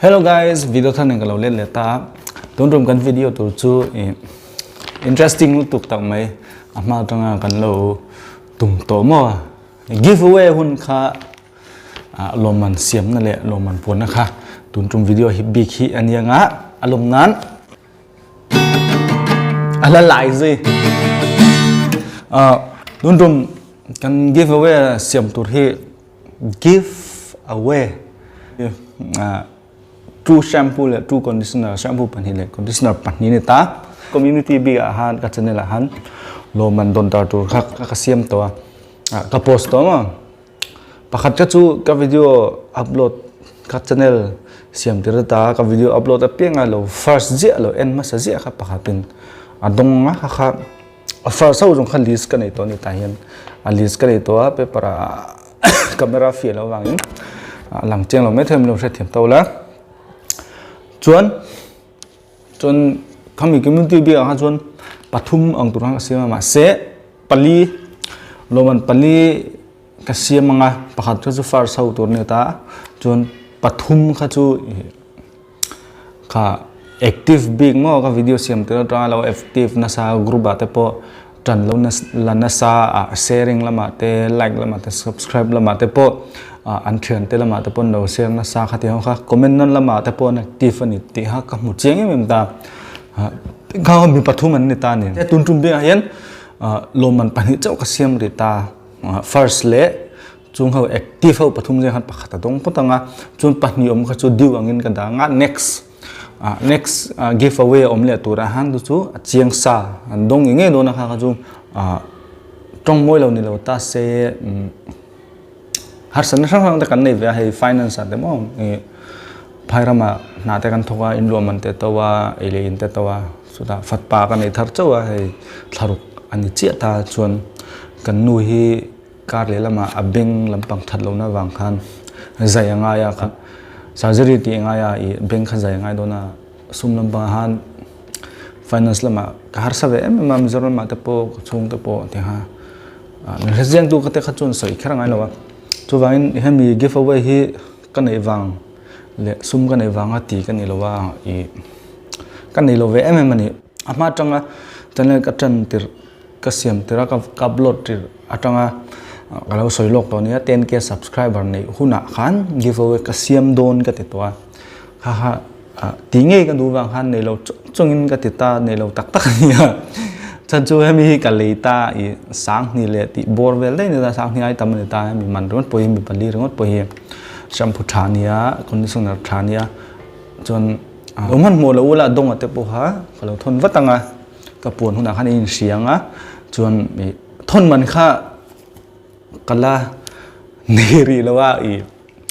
Hello guys, video thar nen ka lo let leh ta a. Tun tum kan video tur chu interesting lutuk tak mai a hma atanga kan lo tum tawh maw. Giveaway hun kha lawmman siamna leh lawmman puanna kha tun tum video hi bik hi a nia nga a lawm nan a la lai zui. Tun tum kan giveaway siam tur hi Give away True shampoo leh true conditioner shampoo pahnih leh conditioner pahnih ni ta. Community bik ah han ka channel ah han lawmman dawn tar tur kha ka siam tawh a ka post tawh maw. Pakhat kha chu ka video upload ka channel siam tir ta ka video upload apiang a lo first ziah lo en hmasa ziah kha pakhat in a dawng a kha kha A first ho zawng kha list ka nei tawh a ni tah hian a list ka nei tawh a paper ah camera fiah loh avangin a lang chiang lo maithei a min lo hriatthiam tawh la chuan chuan khami community biakah khan chuan pathum ang tur khan ka siam a mahse pali lawmman pali ka siam ang a pakhat kha chu first ho tur a ni ta chuan pathum kha chu ih. Kha active bik maw ka video siam tir atanga lo active nasa group ah te pawh tan lo la nasa ah sharing lamah te like lamah te subscribe lamah te pawh an thian te lamah te pawh an lo share nasa kha tih ho kha comment na lamah te pawh an active a ni tih kha ka hmu chiang em em ta kha mi pathum an ni ta a ni tun tum bikah hian lawmman pahnih chauh ka siam rih ta first leh Chung ho active ho pathum zing khan pakhat a dawng phawt ang a, chuan pahnih awm kha chu due angin ka dah ang a, next ah next give away a awm leh turah han chu chu a chiang sa an dawng ngei ngei dawn a kha kha chu ah tawng mawi lo ni lo ta se harsatna hrang hrang te kan nei ve a hei finance ah te maw ih phai ramah hna te kan thawk a inluah man te to a ei leh in te to a chutah fatpa ka nei thar chauh a hei thlaruk a ni chiah ta chuan kan nu hi. Kar leh lamah a beng lampang that lohna avang khan zai a ngai a kha surgery tih a ngai a ih beng kha zai a ngai dawn a sum lampangah khan finance lamah ka harsa ve em em a Mizoram ah te pawh ka chhung te pawh ti kha min hrechiang tu te kha chuan sawi kher a ngai lo a chuvangin hemi give away hi ka neih vang leh sum ka neih vanga ti ka ni lo a ih ka nei lo ve em em a ni a hma atanga channel ka tan tirh. Ka siam tir a, ka upload tir atanga ka lo sawi lawk tawh nia 10k subscriber neih hunah khan giveaway ka siam dawn ka ti tawh a, kha kha ti ngei ka duh vang khan nei lo chung chungin ka ti ta nei lo tak tak a nia chhan chu hemi hi ka lei ta ih sanghnih leh tih bawr vel daih a ni ta sanghnih ai tam a ni ta hemi man ringawt pawh hi mi pali ringawt pawh hi shampoo tha nia conditioner tha nia chuan lo hmanhmawh lo ula dawng a te pawha ka lo thawn vat ang a. Ka puan hunah khan i inhria ang a, chuan i thawn man kha ka la nei rih lo a, i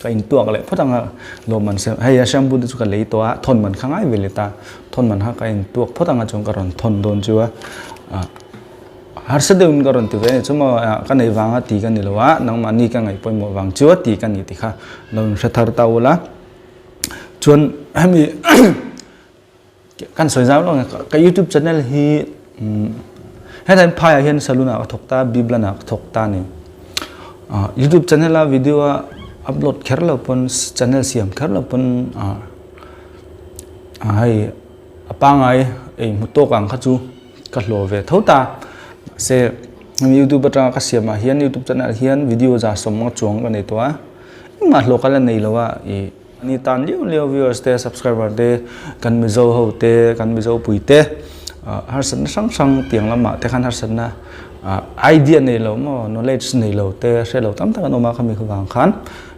ka intuak leh phawt ang a, lawmman se hei a shampoo te chu ka lei tawh a, thawn man kha ngai ve leh ta, thawn man kha ka intuak phawt ang a chuan ka rawn thawn dawn chu a, ah harsa deuhin ka rawn ti ve a ni chu maw ka nei vanga ti ka ni lo a, nangmahni ka ngaih pawimawh vang chu a ti ka ni tih kha lo inhre thar ta ula, chuan hemi. Kan sawi zau lo ka YouTube channel hi hetlai phaiah hian salon ah ka thawk ta Biblan ah ka thawk ta ni. YouTube channel a video a upload kher lo pawn channel siam kher lo pawn hei a pangai ei hmu tawk ang kha chu ka hlawh ve tho ta. Mahse YouTube atanga ka siam ah hian YouTube channel ah hian video za sawm chuang ka nei tawh a engmah hlawh ka la nei lo a ih. Ni tan liau liau viewers te subscriber te kan mizo ho te kan mizo pui te harsatna hrang hrang tiang lamah te khan harsatna idea nei lo maw knowledge nei lo te hre lo tam tak an awm a khami vang khan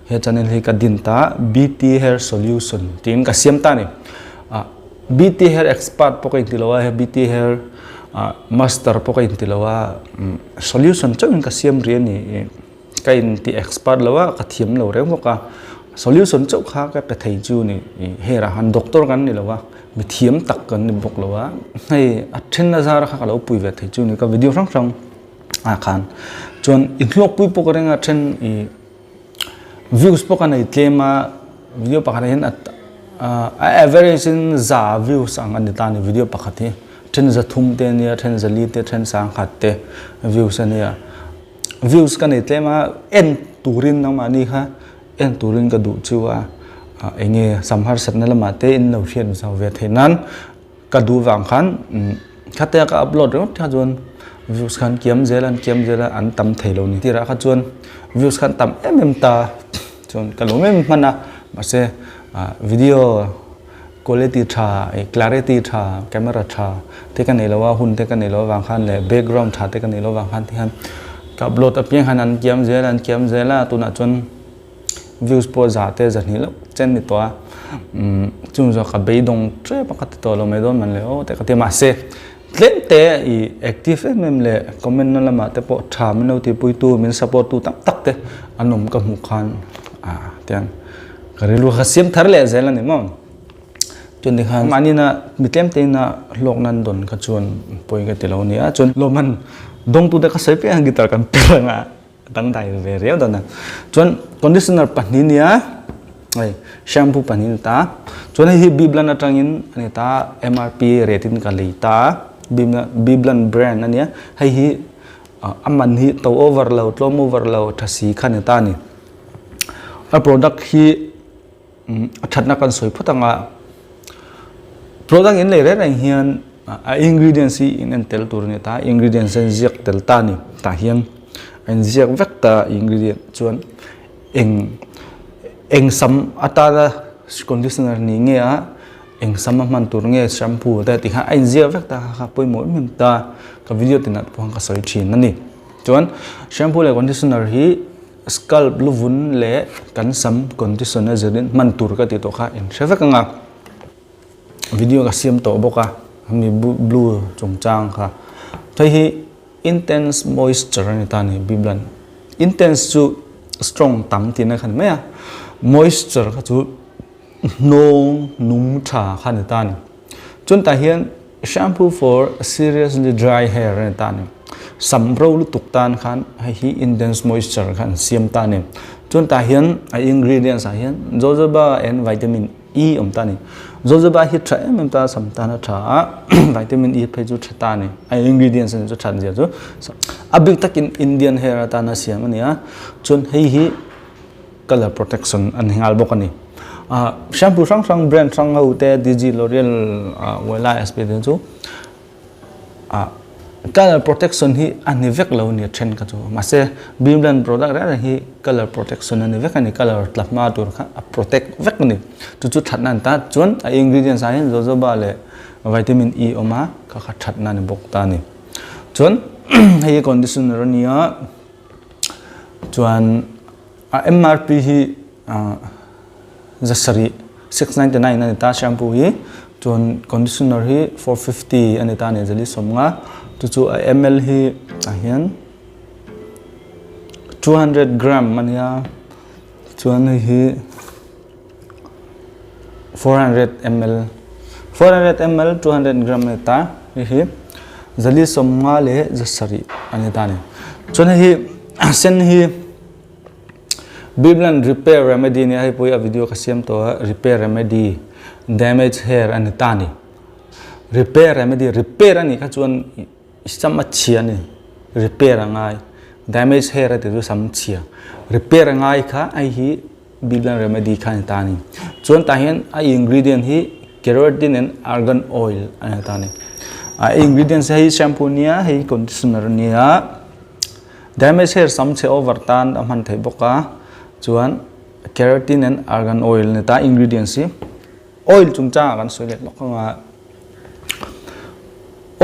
he channel hi ka din ta BT hair solution tiin ka siam ta ni BT hair expert pawh ka inti lo a he BT hair master pawh ka inti lo a solution chauhin ka siam rih a ni. Ka in ti expert lo a, ka thiam lo reng bawk a, solution chauh kha ka pe thei chu ni herah khan doctor kan ni lo a, mi thiam tak kan ni bawk lo a, hei a then a zar kha ka lo pui ve thei chu ni ka video hrang hrang ah khan chuan inhlawkpui pawh ka ring a then ih views pawh ka nei tlem a video pakhat ah hian a average in za views ang a ni ta a ni video pakhat hi then za thum te a nia then za li te then sangkhat te views a nia. Views ka nei tlem a, en turin nangmahni kha en turin ka duh chu a. Eng nge sam harsatna lamah te in lo hriat zau ve theih nan ka duh vang khan khatia ka upload ringawt kha chuan views khan kiam zel a an kiam zel a an tam thei lo ni tirah kha chuan views khan tam em em ta chuan ka lawm em hman a mahse video quality tha ih clarity tha camera tha te ka nei lo a hun te ka nei lo avang khan leh background tha te ka nei lo avang khan tikhan ka upload apiang khan an kiam zel a an kiam zel a tunah chuan. Views pawh za te zahnih loh chen ni tawh a, umm chung zawk ka beidawng tep a ka ti tawh lo mai dawn man le aw te ka ti a mahse tlem te ih active em em leh comment na lamah te pawh tha min lo tihpuitu min support tu tam tak te an awm ka hmuh khan ah tiang ka rilru kha siam thar leh zel a ni maw chuan tikhan mahni na mi tlem te ina hlawk nan dawn kha chuan pawi ka ti lo a nia chuan lawmman dawngtu te ka sawi piah ang guitar kan per ang a. Dangdai ve riau dawn a. Chuan conditioner pahnih nia hei shampoo pahnih ni ta. Chuan hei hi Biblan atangin a ni ta MRP rate in ka lei ta Biblan brand a nia. Hei hi a man hi to over lo tlawm over lo tha si kha ni ta a ni. A product hi a thatna kan sawi phawt anga product in lei reng reng hian a ingredients hi in en tel tur a ni ta ingredients an ziak tel ta a ni tah hian a inziak vek ta ingredient chuan eng eng sam atana conditioner ni nge a eng sam a hman tur nge shampoo te tih kha a inziak vek ta kha pawimawh em em ta ka video tinah te pawh khan ka sawi thin a ni chuan shampoo leh conditioner hi. Scalp luvun leh kan sam condition a zirin hman tur ka tih tawh kha in hre vek ang a, video ka siam tawh bawk a hemi blue chungchang kha hei hi intense moisture a ni ta a ni biblan intense chu strong tam tihna kha ni mai a moisture kha chu hnawng nung tha kha ni ta a ni chuan tah hian shampoo for seriously dry hair a ni ta a ni sam ro lutuk tan khan hei hi intense moisture kha an siam ta a ni chuan tah hian a ingredients ah hian jojoba and vitamin E awm ta a ni jojoba hi tha em em ta a sam tan a tha a vitamin E phei chu tha ta a ni a ingredients a ni chu that zia chu a bik takin Indian hair atana siam a ni a chuan hei hi Colour protection an ni nghal bawk a ni. Shampoo hrang hrang brand hrang ho te DG, L'Oreal, Wella, SP te chu colour protection hi a ni vek lo a ni a then kha chu. Mahse Bimland product reng reng hi colour protection a ni vek a ni. Colour tla hma tur kha a protect vek a ni. Chu chu thatna a ni ta. Chuan a ingredients ah hian jojoba leh vitamin E awm a kha kha thatna a ni bawk ta a ni. Chuan hei hi conditioner a ni a chuan. A MRP hi zasarih, 699 a ni ta shampoo hi, chuan conditioner hi 450 a ni ta a ni zali sawmnga, chu chu a ml hi tah hian 200 gram a nia, chuan hei hi 400 ml, 400 ml 200 gram a ni ta, hei hi zali sawmnga leh zasarih a ni ta a ni, chuan hei hi a sen hi. Biblan repair remedy nia hei pawh hi a video ka siam tawh a repair remedy damage hair a ni ta a ni repair remedy repair a nih kha chuan sam a chhia a ni repair a ngai damage hair a tih chu sam chhia repair a ngai kha hei hi Biblan remedy kha a ni ta a ni chuan tah hian a ingredient hi keratin and argan oil a ni ta a ni a ingredients hei shampoo nia hei conditioner a nia. Damage hair sam chhe over tan a hman theih bawk a, chuan keratin and argan oil ni ta ingredients hi oil chungchangah kan sawi leh lawk ang a,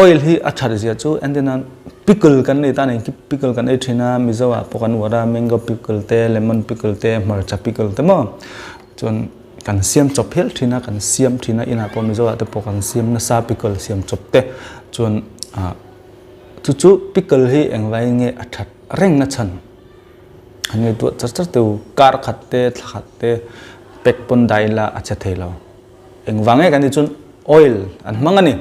oil hi a that zia chu entir nan pickle kan nei ta nen khi pickle kan ei thin a mizo ah pawh kan uar a mango pickle te lemon pickle te hmarcha pickle te maw chuan kan siam chawp hial thin a kan siam thin a inah pawh mizo ah te pawh kan siam nasa pickle siam chawp te chuan ah. Chu chu pickle hi engvaiin nge a that reng na chhan an ngaihtuah char char teu kar khat te thla khat te pack pawn dai ila a che thei lo engvang nge kan tih chuan oil an hmang a ni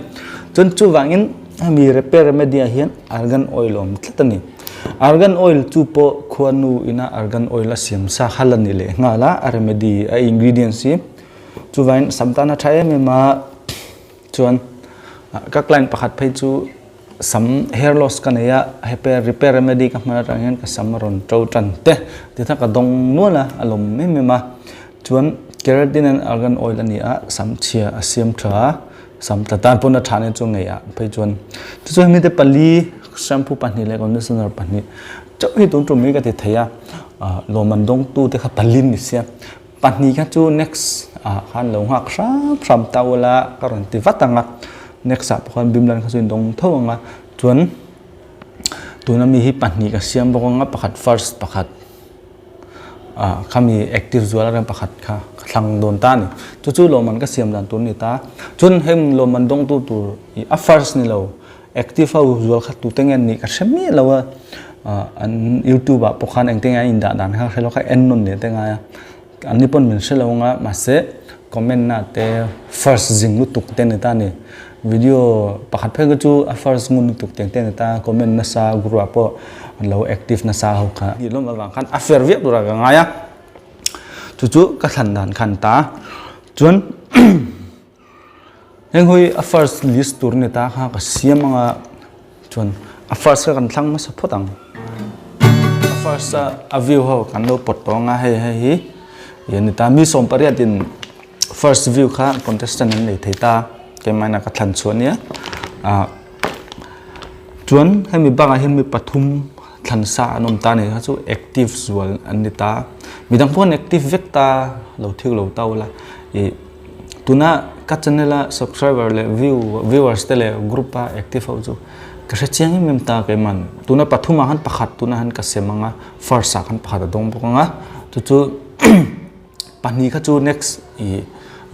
chuan chuvangin hemi repair remedy ah hian argan oil a awm tlat a ni argan oil chu pawh khuanu ina argan oil a siam sa kha la ni leh nghal a a remedy a ingredients hi chuvangin sam tan a tha em em a. Chuan ka client pakhat phei chu sam hair loss ka nei a, hepe repair remedy ka hman atang hian ka sam a rawn to tan te ti kha ka dawng nual a, a lawm em em a. Chuan Keratin and argan oil a ni a, sam chhia a siam tha a, sam tla tan pawn a tha nen chu ngei ah phei chuan chu chuan hemi te pali shampoo pahnih leh conditioner pahnih chauh hi tun tum hi ka ti thei a, lawmman dawngtu te kha pali ni sia pahnih kha chu next ah khan lo nghak hram hram ta ula ka rawn ti vat ang a, next ah pawh khan bimlan kha chu in dawng tho ang a chuan tuna mi hi pahnih ka siam bawk ang a pakhat first pakhat. Ah khami active zual a rem pakhat kha ka thlang dawn ta a ni. Chu chu lawmman ka siam dan tur a ni ta. Chuan heng lawmman dawngtu tur i a first ni lo active ho zual kha tute nge an nih ka hre miah lo a. Ah an youtube ah pawh khan engte nge an indah dan kha ka hre lo kha en nawn leh te ngai a. An ni pawn min hre lo ang a mahse comment na te first zing lutuk te a ni ta a ni. Video pakhat phei kha chu a first ngun lutuk tiang te a ni ta comment nasa group ah pawh an lo active nasa ho kha ni lawm avang khan a fair viau tura ka ngai a chu chu ka thlan dan khan ta chuan heng hui a first list tur ni ta kha ka siam anga chuan a first kha kan thlang hmasa phawt ang a first a a view ho kan lo pawt tawh anga hei hei hi ih ani ta mi sawm pariat in first view kha contestant an nei thei ta keimahna ka thlan chhuah ania ah. Chuan hemi bakah hian mi pathum thlan sa an awm ta a ni kha chu active zual an ni ta midang pawh an active vek ta lo thik lo ta ula ih tuna ka channel a subscriber leh view viewers te leh group a active ho chu ka hre chiang em em ta keiman tuna pathum ah khan pakhat tuna khan ka sem ang a first ah khan pakhat a dawng bawk ang a chu chu. Pahnih kha chu next i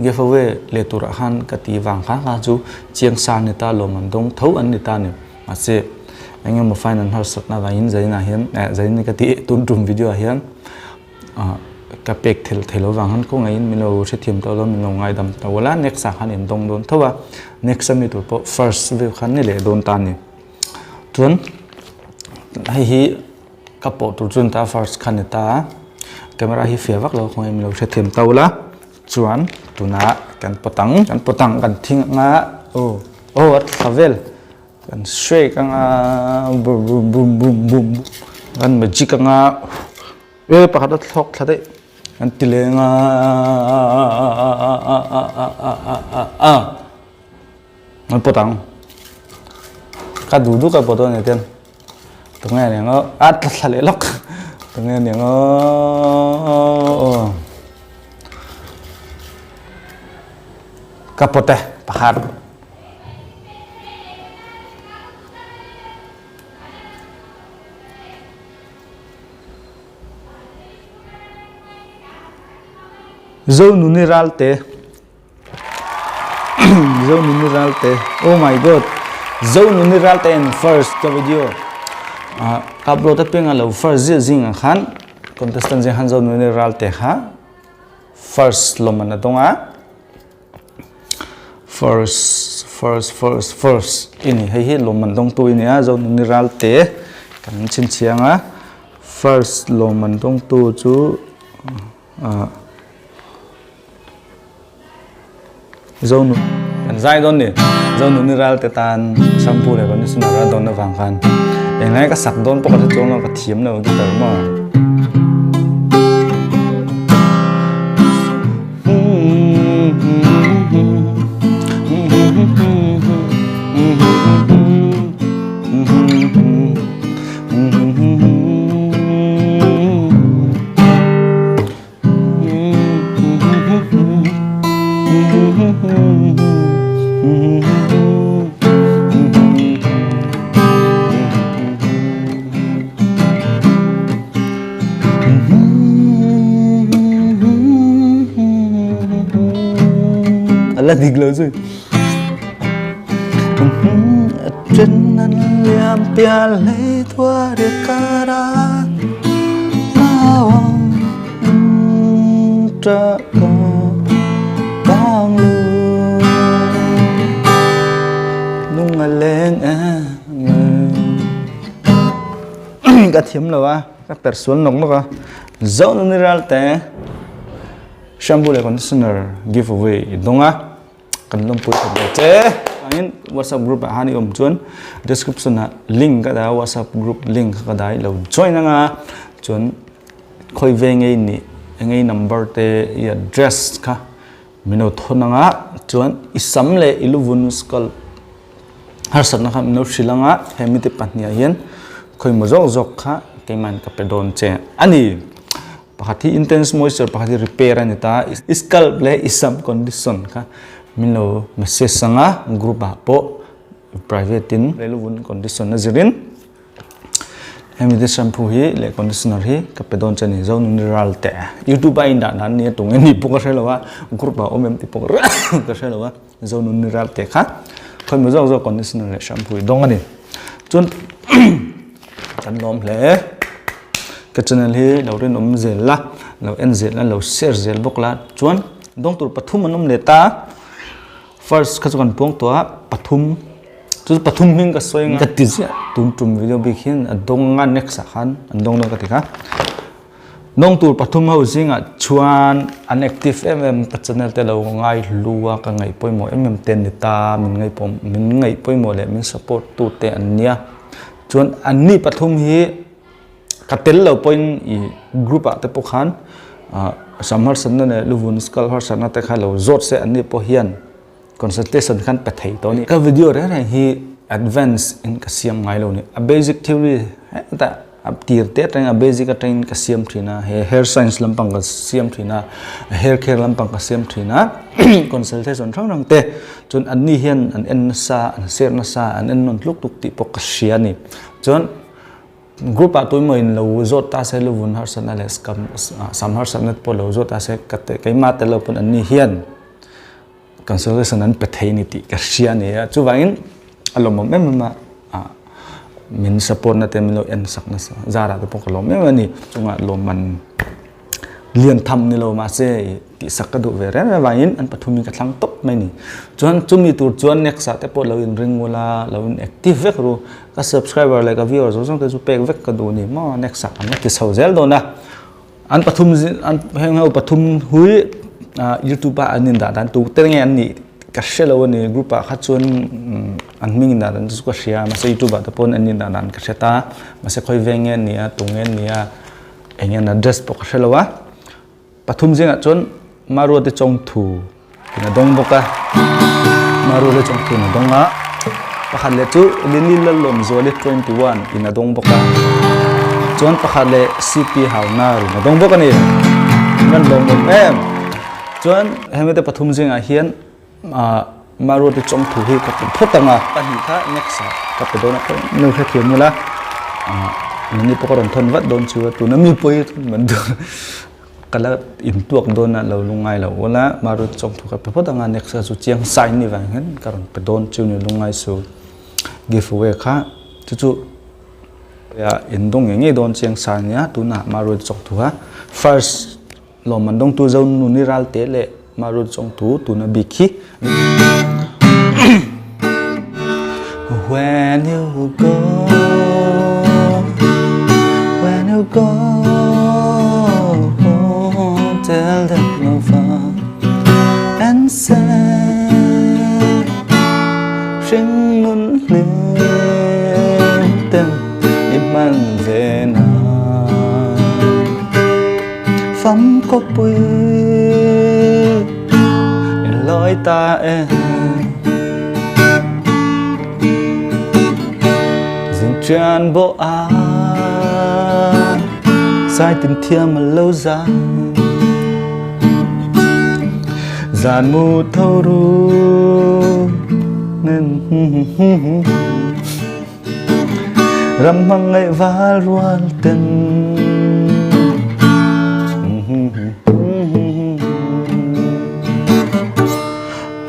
giveaway leh turah khan ka ti vang kha kha chu chiang sa ni ta lawm an dawng tho an ni ta ni. Mahse eng emaw fine an harsatna vangin zainah hian eh zain ka ti tun tum video ah hian ah ka pek thel thei lo vang khan kawngaihin min lo hrethiam tawh lo min lo ngaidam ta ula next ah khan in dawng dawn tho a next ami tur pawh first view khan ni leh dawn ta ni. Chuan hei hi. Ka pawh tur chu ta first kha ni ta camera hi fiah vak lo khawnge milo hre thiam to la chuan tunah kan pawt ang kan pawt ang kan thing anga aw aw a thla vel kan shake anga bum bum bum bum bum kan magic anga e pakhat a thlawk thla daih kan ti leng a a an pawt ang ka duh duh ka pawt a ni ten. Tunge aniang aw a tla thla leh lawk tunge aniang aw ka pawt e pakhat Zonuni Ralte Zonuni Ralte oh my god Zonuni Ralte in first ka video ah ka upload apiang a lo first ziah zingah khan contestant zing khan Zonuni Ralte kha first lawmman a dawng a first first first first ini hei hi lawmman dawngtu i ni a Zonuni Ralte kan chhinchhiang a first lawmman dawngtu chu ah Zonu kan zai dawn ni Zonu ni ral te tan shampoo leh conditioner a dawn avang khan englai ka sak dawn pawh ka hre chuang lo ka thiam lo guitar maw. La dik lo zui. Trên an liam pia lấy thua được cả Lung a leng em Ka thiam lo a, ka per sual nawk nawk a. Zoh na ni ral te shampoo leh conditioner give away i dawng a. Kan lawmpui thawk ve che. Angin WhatsApp group ah han i awm chuan description ah link ka dah a WhatsApp group link kha ka dah i lo join anga chuan khawi ve ngei nih. Eng ei number te i address kha min lo thawn anga chuan i sam leh i luvun scalp harsatna kha min lo hrilh anga hemi te pahniha hian khawimaw zawk zawk kha keimahin ka pe dawn che a ni. Pakhat hi intense moisture pakhat hi repair a ni ta i scalp leh i sam condition kha min lo message anga group ah pawh private in luvun condition a zirin Hemi te shampoo hi leh conditioner hi ka pe dawn che a ni Zonuni ral teh youtube a indah dan nia tung eng pawh ka hre lo a group ah awm em tih pawh ka hre lo a Zonuni ral teh kha khawimaw zawk zawk conditioner leh shampoo hi dawng a ni chuan kan lawm hle ka channel hi lo rinawm zel la lo en zel la lo share zel bawk la chuan dawng tur pathum an awm leh ta. First kha chu kan puang tawh a, pathum chu pathum hming ka sawi ang ka ti ziah tun tum video bik hian a dawng a next ah khan an dawng dawn ka ti kha. Dawng tur pathum ho zingah chuan an active em em ka channel te lo ngai hlu a ka ngaih pawimawh em em te an ni ta min ngaih pawh min ngaih pawimawh leh min support tu te an nia. Chuan an ni pathum hi Ka tel lo pawhin i group ah te pawh khan sam harsatna leh luvun skull harsatna te kha lo zawt se an ni pawh hian consultation khan pe thei tawh a ni. Ka video reng reng hi advance in ka siam ngai lo ni. A basic theory hetah a tir te atangin a basic atangin ka siam thin a, he hair science lampang ka siam thin a, hair care lampang ka siam thin a, consultation hrang hrang te chuan an ni hian an en nasa, an share nasa, an en nawn tluk tluk tih pawh ka hria a ni. Chuan Group ah tuimaw in lo zawt ta se luvun harsatna leh sam harsatna te pawh lo zawt ta se ka te keimah tel lo pawn an ni hian consolation an pe thei ni tih ka hria a ni a chuvangin a lawmawm em em a min support na te min lo en sak nasa zarah te pawh ka lawm em em a ni chungah lawmman lian tham ni lo mahse tih sak ka duh ve reng reng avangin an pathumin ka thlang tawp mai ni. Chuan chumi tur chuan next ah te pawh lo in ring ula lo in active vek ru ka subscriber leh ka viewer zawng zawng te chu pek vek ka duh ni maw next ah an la ti chho zel dawn a an pathum an heng ho pathum hui youtube ah an indah dan tu te nge an nih ka hre lo a ni group ah kha chuan an hming indah dan chu ka hria mahse youtube ah te pawn an indah dan ka hre ta mahse khawi veng nge an nih a tu nge an nih a Eng nge an address pawh ka hre lo a, pathum zingah chuan Maruate Chawngthu in a dawng bawk a, Maruate Chawngthu in a dawng a, pakhat leh chu Lily Lalawmzuali 21 in a dawng bawk a, chuan pakhat leh CP Haunar in a dawng bawk a ni. An lawmawm em. Chuan hemi te pathum zingah hian Maruati chawngthu hi ka pe phawt ang a, pahnih kha next ah ka pe dawn a pawh nu hrethiam ula nani pawh ka rawn thawn vat dawn chu a tuna mi pawh hi thawn man tur ka la intuak dawn a lo lungngai lo ula Maruati chawngthu ka pe phawt ang a next ah chu chiang sign ni vang hian ka rawn pe dawn chu ni lungngai su give away kha chu chu in dawng ngei ngei dawn chiang sa ania tunah Maruati chawngthu kha first Lawmman dawngtu Zonuni Ralte leh Marut Chawngtu tuna bik hi When you go When you go Tell them of and say Hring nun hlim ten i hman ve na Fam khawpui in lawi ta e Zing ṭian bawh a sai tin thiam a lo za Zan mu tho ru nên Ram hmangaih val rual ten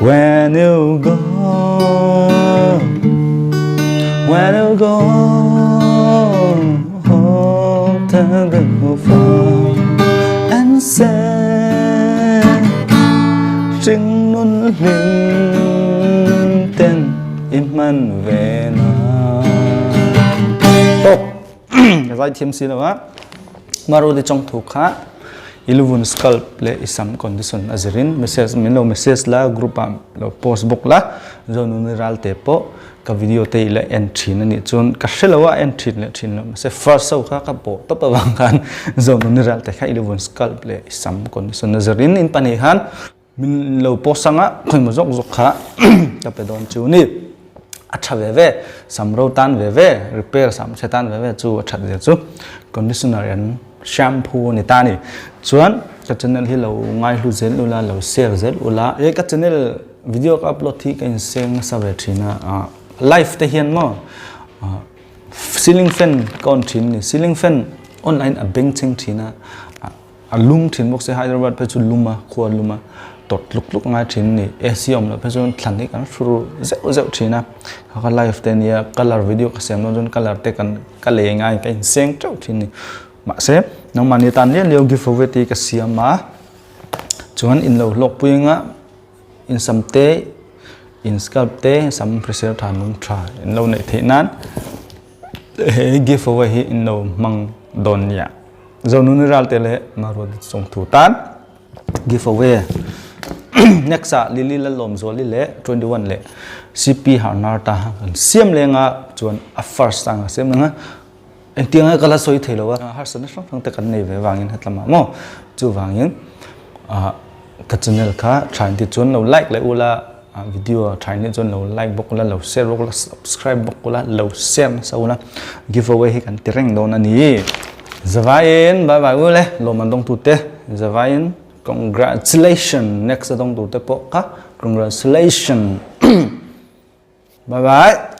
When you go When you go Tell them how far And say Hring nun hlim ten I hman ve na. Tok ka zai thiam si lo a. Marodi chong thu kha iluvun scalp le isam condition a zirin message min lo message la group ah lo post bawk la zonuni ral te pawh. Ka video te i la en thin a nih chuan ka hre lo a en thin leh thin lo mahse first ho kha ka pawh tawp avang khan Zonuni ral te kha i lo vun scalp leh i sam condition a zir in in pahnih khan min lo post anga khawimaw zawk zawk kha ka pe dawn chu ni. A tha ve ve sam ro tan ve ve repair sam chhe tan ve ve chu a that zia chu conditioner an shampoo a ni ta a ni. Chuan ka channel hi lo ngaihlu zel ula lo share zel ula e ka channel Video ka upload hi ka inseng nasa ve thin a, live te hian maw ceiling fan ka on thin ni, ceiling fan on laiin a beng chheng thin a, a lum thin bawk se Hyderabad phei chu lum a, khua lum a, tawt tluk tluk a ngai thin ni, AC awm loh phei chuan thlan hi kan hru zeuh zeuh thin a, kha kha live te ania colour video ka siam dawn chuan colour te kan ka lei ngai ka inseng teuh thin ni, mahse nangmahni tan lian liau give away te hi ka siam a, chuan in lo hlawkpui anga. In sam te, in scalp te sam hrisel tha nung tha in lo neih theih nan he give away hi in lo hmang dawn nia. Zonuni Ralte leh Maruati Chawngthu tan give away next ah Lily Lalawmzuali leh 21 leh CP Harnar ta kan siam lenga chuan a first ang a siam lenga Engtiang nge ka la sawi thei lo a, harsatna hrang hrang te kan nei ve vangin hetlam ah maw chuvangin ah ka channel kha tha inti chuan lo like leh ula video tha inti chuan lo like bawk ula lo share bawk ula subscribe bawk ula lo share nasa ula give away hi kan ti reng dawn a ni. Zavaiin bye bye ule lawm an dawng tute zavaiin congratulation next a dawng tute pawh kha congratulation bye bye.